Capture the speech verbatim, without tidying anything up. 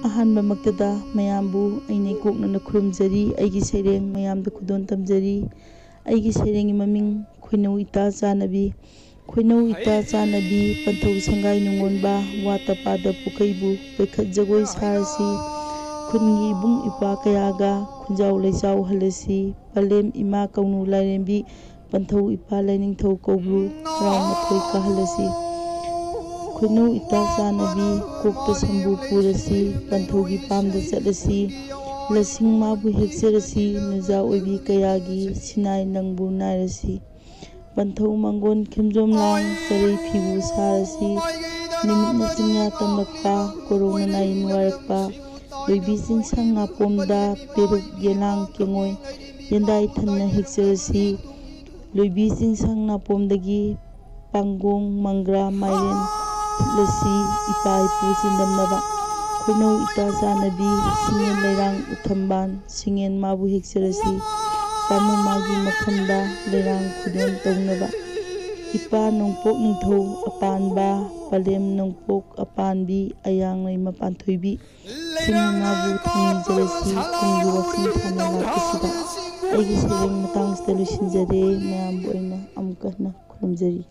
ꯑꯍꯥꯟꯕꯃꯛꯇꯗ ꯃꯌꯥꯝꯕꯨ ꯑꯩꯅ ꯏꯀꯣꯛꯅꯅ ꯈꯨꯔꯨꯝꯖꯔꯤ꯫ ꯑꯩꯒꯤ ꯁꯩꯔꯦꯡ ꯃꯌꯥꯝꯗ ꯈꯨꯗꯣꯜ ꯇꯝꯖꯔꯤ꯫ ꯑꯩꯒꯤ ꯁꯩꯔꯦꯡꯒꯤ ꯃꯃꯤꯡ ꯈꯣꯏꯅꯧ ꯏꯇꯥ ꯆꯥꯟꯅꯕꯤ꯫ ꯈꯣꯏꯅꯧ ꯏꯇꯥ ꯆꯥꯟꯅꯕꯤ, ꯄꯟꯊꯧ ꯁꯪꯒꯥꯏ ꯅꯨꯡꯉꯣꯟꯕ, ꯋꯥꯠꯇ ꯄꯥꯗ ꯄꯨꯈꯩꯕꯨ ꯄꯩꯈꯠ ꯖꯒꯣꯏ ꯁꯥꯔꯁꯤ꯫ ꯈꯨꯟꯒꯤ ꯏꯕꯨꯡ ꯏꯄ꯭ꯋꯥ ꯀꯌꯥꯒ ꯈꯨꯟꯖꯥꯎ ꯂꯩꯆꯥꯎ ꯍꯜꯂꯁꯤ꯫ ꯄꯂꯦꯝ ꯏꯃꯥ ꯀꯧꯅꯨ ꯂꯥꯏꯔꯦꯝꯕꯤ, ꯄꯟꯊꯧ ꯏꯄꯥ ꯂꯥꯏꯅꯤꯡꯊꯧ ꯀꯧꯕ꯭ꯔꯨ ꯍꯔꯥꯎ ꯃꯊꯣꯏ ꯀꯥꯍꯜꯂꯁꯤ꯫ ꯈꯣꯏꯅꯧ ꯏꯇꯥ ꯆꯥꯟꯅꯕꯤ, ꯀꯣꯛꯇ ꯁꯝꯕꯨ ꯄꯨꯔꯁꯤ, ꯄꯟꯊꯧꯒꯤ ꯄꯥꯝꯗ ꯆꯠꯂꯁꯤ꯫ ꯂꯁꯤꯡ ꯃꯥꯕꯨ ꯍꯦꯛꯆꯔꯁꯤ, ꯅꯨꯖꯥ ꯑꯣꯏꯕꯤ ꯀꯌꯥꯒꯤ ꯁꯤꯅꯥꯏ ꯅꯪꯕꯨ ꯅꯥꯏꯔꯁꯤ꯫ ꯄꯟꯊꯧ ꯃꯪꯒꯣꯟ ꯈꯦꯝꯖꯣꯝ ꯂꯥꯡ, ꯆꯔꯩ ꯐꯤꯕꯨ ꯁꯥꯔꯁꯤ꯫ ꯅꯨꯃꯤꯠꯅ ꯆꯤꯡꯌꯥ ꯇꯝꯂꯛꯄ, ꯀꯣꯔꯧꯅ ꯅꯥꯏ ꯅꯨꯡꯉꯥꯏꯔꯛꯄ, ꯂꯣꯏꯕꯤ ꯆꯤꯡꯁꯥꯡ ꯅꯥꯄꯣꯝꯗ ꯄꯦꯔꯨꯛ ꯌꯦꯂꯥꯡ ꯀꯦꯡꯉꯣꯏ ꯌꯦꯟꯗꯥꯏ ꯊꯟꯅ ꯍꯦꯛꯆꯔꯁꯤ꯫ ꯂꯣꯏꯕꯤ ꯆꯤꯡꯁꯥꯡ ꯅꯥꯄꯣꯝꯗꯒꯤ ꯄꯥꯡꯒꯣꯡ, ꯃꯪꯒ꯭ꯔꯥ, ꯃꯥꯏꯔꯦꯟ ꯐꯨꯠꯂꯁꯤ, ꯏꯄꯥ ꯏꯄꯨ ꯆꯤꯟꯗꯝꯅꯕ꯫ ꯈꯣꯏꯅꯧ ꯏꯇꯥ ꯆꯥꯟꯅꯕꯤ, ꯁꯤꯡꯉꯦꯟ ꯂꯩꯔꯥꯡ ꯎꯊꯝꯕꯥꯟ, ꯁꯤꯡꯉꯦꯟ ꯃꯥꯕꯨ ꯍꯦꯛꯆꯔꯁꯤ꯫ ꯄꯥꯝꯃꯨ ꯃꯥꯒꯤ ꯃꯐꯝꯗ ꯂꯩꯔꯥꯡ ꯈꯨꯗꯣꯜ ꯇꯧꯅꯕ꯫ ꯏꯄꯥ ꯅꯣꯡꯄꯣꯛ ꯅꯤꯡꯊꯧ ꯑꯄꯥꯟꯕ, ꯄꯂꯦꯝ ꯅꯣꯡꯄꯣꯛ ꯑꯄꯥꯟꯕꯤ, ꯑꯌꯥꯡꯂꯩꯃ ꯄꯥꯟꯊꯣꯏꯕꯤ, ꯁꯤꯡꯉꯦꯟ ꯃꯥꯕꯨ ꯊꯧꯅꯤꯖꯔꯁꯤ꯫ ꯀꯨꯝꯒꯤ ꯋꯥꯐꯝ ꯊꯥꯅ ꯂꯥꯛꯄꯁꯤꯗ ꯑꯩꯒꯤ ꯁꯩꯔꯦꯡ ꯃꯇꯥꯡꯁꯤꯗ ꯂꯣꯏꯁꯤꯟꯖꯔꯦ꯫ ꯃꯌꯥꯝꯕꯨ ꯑꯩꯅ ꯑꯃꯨꯛꯀ ꯍꯟꯅ ꯈꯨꯔꯨꯝꯖꯔꯤ꯫